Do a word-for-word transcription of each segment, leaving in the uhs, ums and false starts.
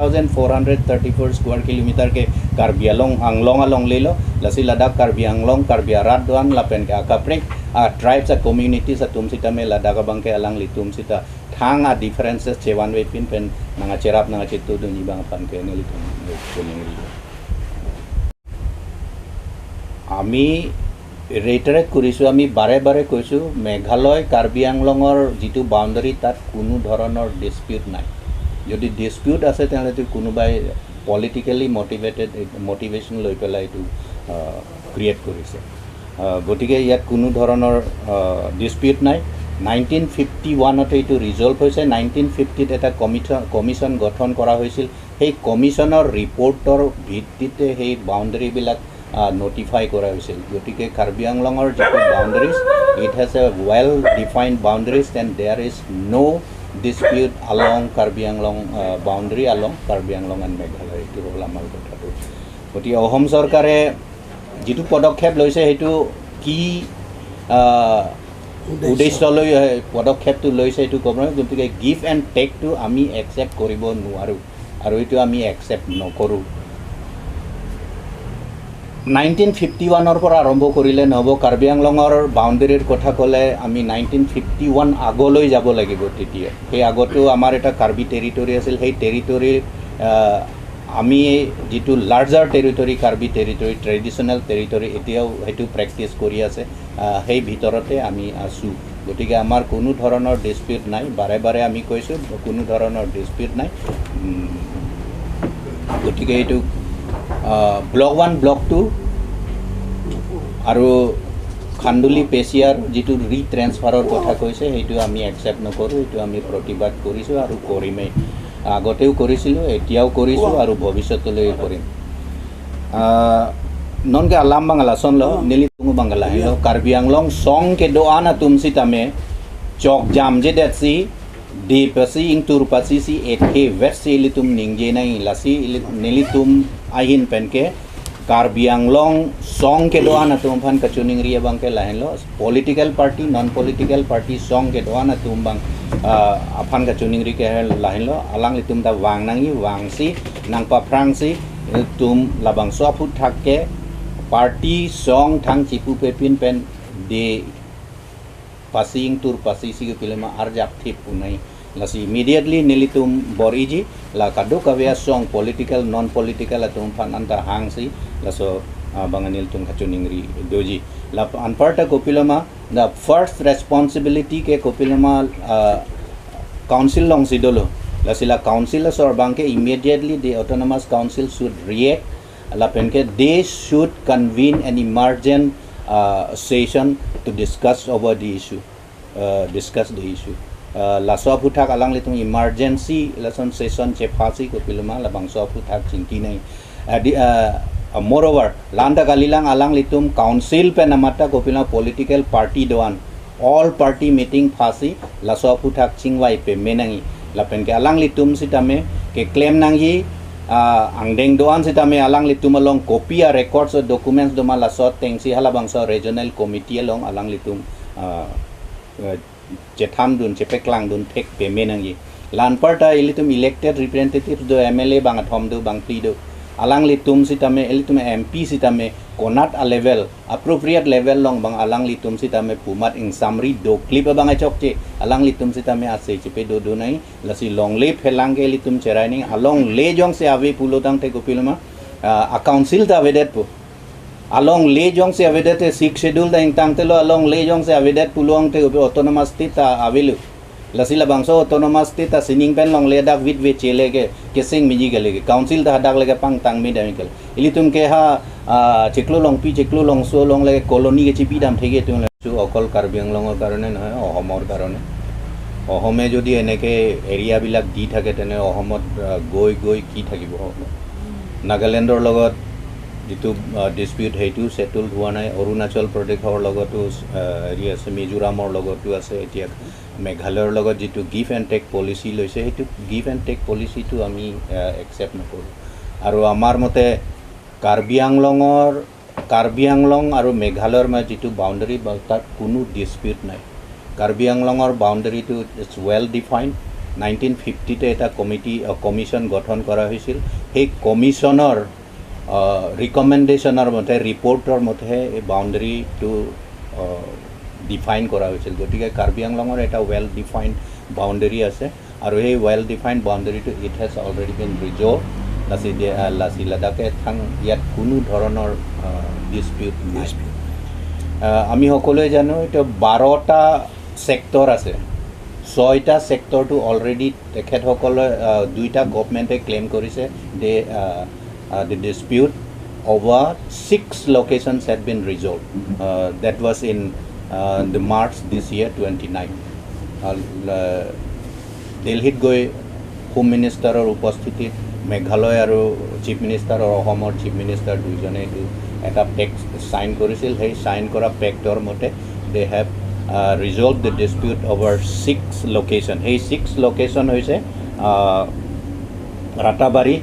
thousand four hundred thirty-four square kilometer ke Karbi Anglong, Anglong along lelo, lasi ladak Karbi Anglong, Karbi arat do-an lapen ke akaprek a tribes a communities atum sitame ladak abang ke alanglitum sita thang a differences chevanvepin pen nangkacherap nangkachetongdunji abang aphan ke nelitum kuning ri. আমি ৰিটাৰেট কৰিছোঁ, আমি বাৰে বাৰে কৈছোঁ, মেঘালয় কাৰ্বি আংলঙৰ যিটো বাউণ্ডেৰী, তাত কোনো ধৰণৰ ডিছপিউট নাই। যদি ডিছপিউট আছে, তেনেহ'লে কোনোবাই পলিটিকেলি মটিভেটেড, মটিভেশ্যন লৈ পেলাই এইটো ক্ৰিয়েট কৰিছে। আহ, গতিকে ইয়াত কোনো ধৰণৰ ডিছপিউট নাই। নাইনটিন ফিফটি ওৱানতে এইটো ৰিজলভ হৈছে। নাইনটিন ফিফটিত এটা কমিশ্যন কমিশ্যন গঠন কৰা হৈছিল। সেই কমিশ্যনৰ ৰিপৰ্টৰ ভিত্তিতে সেই বাউণ্ডেৰীবিলাক নটিফাই কৰা হৈছিল। গতিকে কাৰ্বি আংলঙৰ যিটো boundaries, it has a well defined boundaries and there is no dispute along Karbi Anglong, uh, boundary along Karbi Anglong and Meghalaya। এইটো হ'ল আমাৰ কথাটো। গতিকে অসম চৰকাৰে যিটো পদক্ষেপ লৈছে, সেইটো কি আহ, উদ্দেশ্য। উদ্দেশ্য লৈ, আহ, পদক্ষেপটো লৈছে, এইটো ক'ব নোৱাৰোঁ। গতিকে গিভ এণ্ড টেকটো আমি একচেপ্ট কৰিব নোৱাৰোঁ আৰু এইটো আমি একচেপ্ট নকৰোঁ। নাইনটিন ফিফটি ওৱানৰ পৰা আৰম্ভ কৰিলে নহ'ব। কাৰ্বি আংলঙৰ বাউণ্ডেৰীৰ কথা ক'লে আমি নাইনটিন ফিফটি ওৱান আগলৈ যাব লাগিব। তেতিয়া সেই আগতো আমাৰ এটা কাৰ্বি টেৰিটৰী আছিল। সেই টেৰিটৰী, আহ, আমি যিটো larger territory, Karbi territory, traditional territory, এতিয়াও সেইটো প্ৰেক্টিছ কৰি আছে। আহ, সেই ভিতৰতে আমি আছোঁ। গতিকে আমাৰ কোনো ধৰণৰ ডিছপিউট নাই। বাৰে বাৰে আমি কৈছোঁ, কোনো ধৰণৰ ডিছপিউট নাই। উম, গতিকে এইটো, আহ, ব্লক ওৱান, ব্লক টু আৰু খান্দুলি পেচিয়াৰ যিটো ৰিট্ৰেন্সফাৰৰ কথা কৈছে, সেইটো আমি একচেপ্ট নকৰোঁ। এইটো আমি প্ৰতিবাদ কৰিছোঁ আৰু কৰিমেই। আগতেও কৰিছিলোঁ, এতিয়াও কৰিছোঁ আৰু ভৱিষ্যতলৈও কৰিম। Ah, non ke alam abang lasonlo, nelitum abang ke lahenlo, Karbi Anglong song kedo-an atum sitame chok jamjedetsi, dipasi ingturpasi si ethe vetsi ilitum ningje nangji, lasi ili-, nelitum ahin pen ke Karbi Anglong song kedo-an atum aphan kachiningri abang ke lahenlo, political party, non political party song kedo-an atum abang, ah, aphan kachiningri ke lahenlo, alanglitum ta vang nangji, vangsi nangpaphrangsi, ilitum labangso aphuthak ke party song thang chipupepin pen dipasi ingturpasi si kopiloma arjapthip unai. Lasi immediately nelitum bor-iji, la kadokave asong political, non political atum aphan anta hangsi, laso, ah, abang nelitum kachiningri doji. La anparta kopiloma, the first responsibility ke kopiloma, ah, council alongsi dolo. Lasi la council asor abang ke immediately the autonomous council should react. Lapen ke they should convene an emergent, ah, session to discuss over the issue. Uh, discuss the issue. Uh, laso aphuthak alanglitum emergency lason session chephasi kopiloma labangso aphuthak chingki nangji. Uh, di, uh, uh, moreover, la anta kalilang alanglitum council pen amata kopiloma political party do-an, all party meeting phasi laso aphuthak chingvai peme nangji. Lapen ke alanglitum sitame keklem nangji, ah, angdeng do-an sitame alanglitum along copy a records o documents doma laso atengsi halabangso regional committee along alanglitum, ah, eh, chethandun, chepaklangdun thek peme nangji. La anparta ilitum elected representatives do, M L A bangkethom do, bangphli do. Alanglitum sitame, ilitum M P sitame, konat a level, appropriate level along abang alanglitum sitame pumat ingsamri doklip abang achokche, alanglitum sitame ase chepedo do nangji, lasi longle phelang ke ilitum cherai nangji, alongle jongsi ave pulo tangte kopiloma, ah, a council ta avedetpo. Alongle jongsi avedet te Sixth Schedule ta ingtangtelo, alongle jongsi avedet pulo tangte kopi autonomous state ta avelo. Lasi labangso autonomous state ta sining pen longle dak vit ve chele ke, keseng miji kele ke, council ta hadak leke pangtang me dam kele. Ilitum ke ha, ah, chiklo longpi, chiklo longso along leke colony ke chipi dam theke tum le. Chu অকল কাৰ্বি আংলঙৰ কাৰণে নহয়, অসমৰ কাৰণে। অসমে যদি এনেকে এৰিয়াবিলাক দি থাকে, তেনে অসমত, আহ, গৈ গৈ কি থাকিব? নাগালেণ্ডৰ লগত যিটো, আহ, ডিছপিউট, সেইটো ছেটলড হোৱা নাই। অৰুণাচল প্ৰদেশৰ লগতো, আহ, হেৰি আছে, মিজোৰামৰ লগতো আছে। এতিয়া মেঘালয়ৰ লগত যিটো গিভ এণ্ড টেক পলিচি লৈছে, সেইটো গিভ এণ্ড টেক পলিচিটো আমি, আহ, একচেপ্ট নকৰোঁ। আৰু আমাৰ মতে কাৰ্বি আংলঙৰ, কাৰ্বি আংলং আৰু মেঘালয়ৰ মাজত যিটো বাউণ্ডেৰী, বা তাত কোনো ডিছপিউট নাই। কাৰ্বি আংলঙৰ বাউণ্ডেৰীটো ইটছ ৱেল ডিফাইণ্ড। নাইনটিন ফিফটিতে এটা কমিটি, কমিশ্যন গঠন কৰা হৈছিল। সেই কমিশ্যনৰ ৰিকমেণ্ডেশ্যনৰ মতে, ৰিপৰ্টৰ মতে এই বাউণ্ডেৰীটো ডিফাইন কৰা হৈছিল। গতিকে কাৰ্বি আংলঙৰ এটা ৱেল ডিফাইণ্ড বাউণ্ডেৰী আছে আৰু সেই ৱেল ডিফাইণ্ড বাউণ্ডেৰীটো, it has already been resolved। লাচি দে- আহ, লাচি লাডাখে থাং ইয়াত কোনো ধৰণৰ ডিছপিউট নাই। আহ, আমি সকলোৱে জানো, এতিয়া বাৰটা ছেক্টৰ আছে। ছয়টা ছেক্টৰটো অলৰেডি তেখেতসকলে, আহ, দুইটা গভৰ্ণমেণ্টে ক্লেইম কৰিছে। They, uh, uh, the dispute over six locations had been resolved. Uh, that was in, uh, the March this year, twenty nine. Uh, uh, দিল্লীত গৈ হোম মিনিষ্টাৰৰ উপস্থিতিত মেঘালয় আৰু চিফ মিনিষ্টাৰ আৰু অসমৰ চিফ মিনিষ্টাৰ দুইজনে এইটো এটা পেক্ট চাইন কৰিছিল। সেই চাইন কৰা পেক্টৰ মতে they have, uh, resolved the dispute over six location। সেই ছিক্স লোকেশ্যন হৈছে, আহ, ৰাতাবাৰী,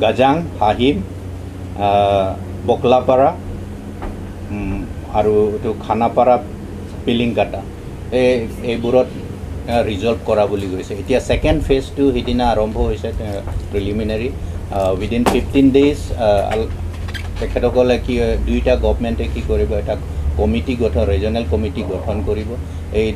গাজাং, হাহিম, আহ, বকলাপাৰা, উম, আৰু এইটো খানাপাৰা, পিলিংকাটা। এই এইবোৰত, আহ, ৰিজলভ কৰা বুলি কৈছে। এতিয়া ছেকেণ্ড ফেজটো সিদিনা আৰম্ভ হৈছে, প্ৰিলিমিনাৰী। উইদিন ফিফটিন ডেইজ তেখেতসকলে কি, দুইটা গভৰ্ণমেণ্টে কি কৰিব, এটা কমিটি গঠন, ৰিজনেল কমিটি গঠন কৰিব। এই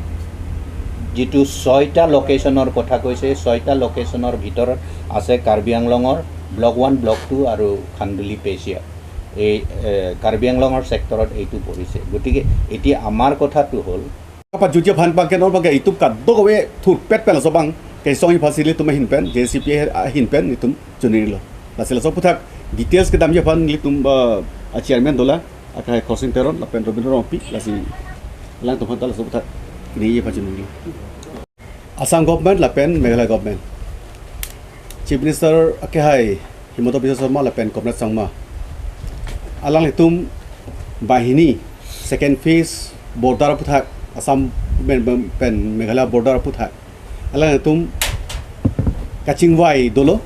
যিটো ছয়টা লোকেশ্যনৰ কথা কৈছে, এই ছয়টা লোকেশ্যনৰ ভিতৰত আছে কাৰ্বি আংলঙৰ ব্লক ওৱান, ব্লক টু আৰু খান্দুলি পেচিয়া। এই, এ, কাৰ্বি আংলঙৰ ছেক্টৰত এইটো পৰিছে। গতিকে এতিয়া আমাৰ কথাটো হ'ল, Kapajutji aphan abangke non abangke itum kadokave thurpet pen laso abang kesong ipha si ilitum ahin pen, J C P A ahin pen itum chunilo. Lasi laso aputhak details kedamji aphan ilitum, uh, a chairman dola, akai Khorsing Teron lapen Robindro Rongpi, lasi alangtum aphan ta laso aputhak ini ipha chunilo. Assam government lapen Meghalaya government, Chief Minister akehai Himanta Biswa Sarma lapen Conrad Sangma, alanglitum banghini second phase border aputhak, Assam pen, pen Meghalaya border aputhak, alanglitum kachingvai dolo,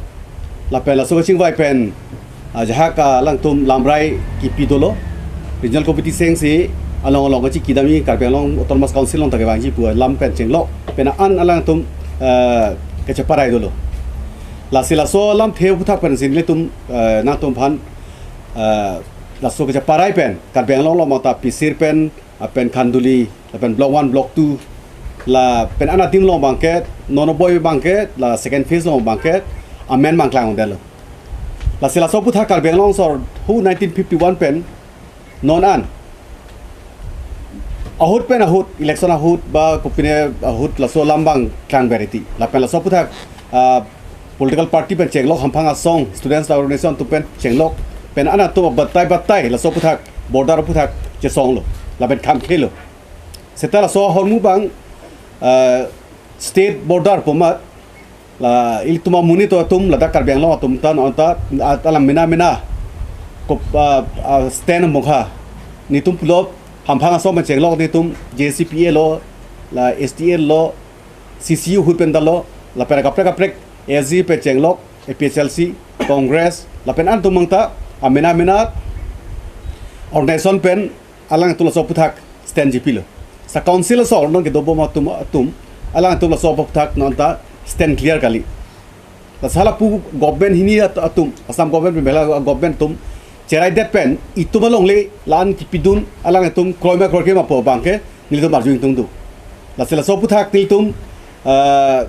lapen laso kachingvai pen, ah, jahak alangtum lamrai kipi dolo. Regional Committee seng si along along kachi kedamji, Karbi Anglong Autonomous Council along ta kevangji pu alam pen chenglok pen an alangtum, eh, kacheparai dolo. Lasi laso alamthe aputhak pen si nelitum, eh, nangtum aphan, eh, laso kacheparai pen Karbi Anglong along ta Pisir pen, ah, pen Khanduli, lapen Block one, Block two, lapen an adim along abangke, non aboi abangke, la second phase along abangke amen mangklang delo. Lasi laso aputhak Karbi Anglong asor hu nineteen fifty-one pen non an ahut pen ahut, election ahut ba kopine ahut laso alam abang klangverji. Lapen laso aputhak, ah, political party pen chenglok, hamphang asong, students organization atum pen chenglok, pen an atum batai batai laso aputhak border aputhak chesonglo, lapen khamkhelo. Seta laso ahormu abang, ah, state border pu amat, la ilitum amonit atum, ladak Karbi Anglong atum ta, non ta, at alam mena mena kop, ah, ah, stand mokha. Nelitum pulo hamphang asong pen chenglok, nelitum J C P A lo, la S T A lo, C C U ahut pen ta lo, lapen kaprek kaprek S G pen chenglok, A P H L C, Congress, lapen an atum abang ta amena mena organization pen alangtum laso aputhak stand chipilo. Sa council asor non kedobom atum atum, alangtum laso aputhak non ta stand clear kali. Lasi hala pu government hini at-, atum, Assam government, Meghalaya government atum cheraidet pen itum alongle la-an kipidun, alangtum kroima kroikre ma pu abangke nelitum arju ingtungdun. Lasi laso aputhak nelitum, ah,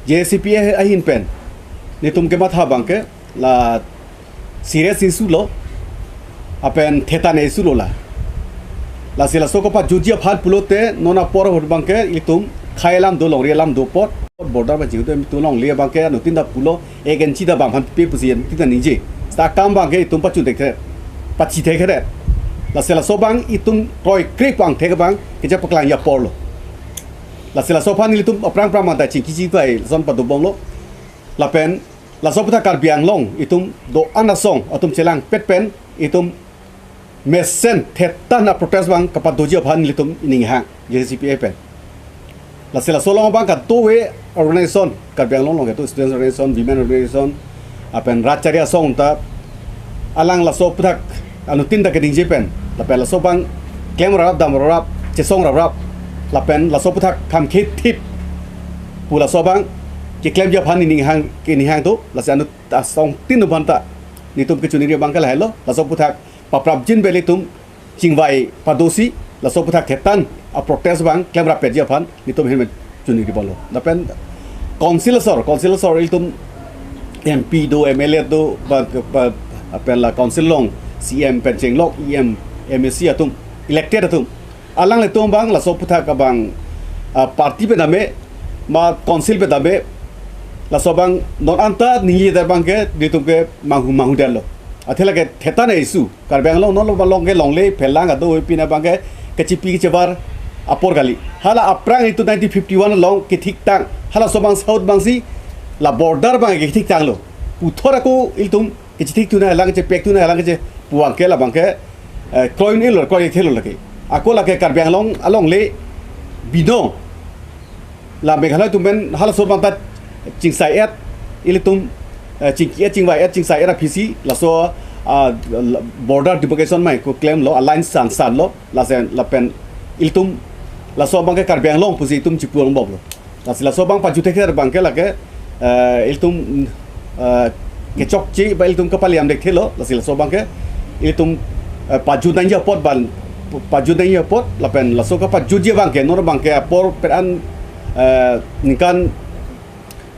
J C P A ahin pen nelitum kematha abangke la serious issue lo, lapen thetan issue lo la. Lasi laso kapajutji aphan pulote non apor ahut abangke ilitum khei alam do, longri alam do apot, border ba jihutu ilitum longle abangke anuttin ta pulo, ek inchi ta bang aphan pe pusi anuttin ta ningje. Seta akam abangke itum pachun thekre, pachi thekre. Lasi laso abang itum kroikre pu angthek abang kejapaklang aporlo. Lasi laso aphan ilitum aphrang aphrang abang ta chingki chingvai lason padobomlo. Lapen laso aputhak Karbi Anglong itum do-an asong atum chelangpet pen itum mesen thetan a-protest abang kapadoji aphan ilitum ining hang J C P A pen. Lasi laso along abang kadokave organization, Karbi Anglong along kedo students organization, women organization, lapen rat chari asong ta alang laso aputhak anuttin ta keningje pen, lapen laso abang klem raprap, dam raprap, chesong raprap, lapen laso aputhak khamkhethip Pu laso abang keklemji aphan nening hang, kening hang do, lasi anut asong tin abang ta netum kechoningri abang ke lahelo, laso aphuthak paprapjin pen ilitum chingvai padosi, laso aphuthak thetan a-protest abang klemrap petji aphan netum ahin pen choningri ponlo. Lapen council asor, council asor ilitum M P do, M L A do, ba, ba, lapen la council along C M pen chenglok E M, M A C atum, elected atum, alanglitum abang laso aphuthak abang, ah, party pen tame, ma council pen tame, laso abang non anta ningje det abang ke netum ke manghu manghu detlo. Athe lake thetan a-issue, Karbi Anglong non along ke longle phelang ado pin abang ke kechipi kechevar apor kali. Hala aphrang itu nineteen fifty-one along kethiktang, halaso abang South abang si la border abang kethik tanglo. Puthot ako ilitum kechithik tuna lang, kechepek tuna lang, kechepu abang ke labang ke, eh, kroin ilo, kroin thelo lake. Ako lake Karbi Anglong alongle binong, la Meghalaya atum pen halaso abang ta chingsai et, ilitum, eh, chingki et, chingvai et, chingsai et aphi si laso, ah, border demarcation mai ko klemlo, a-line san sanlo, lasen lapen ilitum laso abang ke Karbi Anglong pusi itum chipu angboklo. Lasi laso abang pajut thekthek abang ke lake, eh, ilitum, eh, kechokche ba ilitum kapaliam thekthelo, lasi laso abang ke ilitum, eh, pajut nangji apot ban, pajut nangji apot, lapen laso kepajutji abang ke, non abang ke apor pen an, eh, ningkan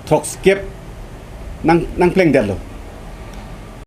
throkkep nang, nangpleng detlo.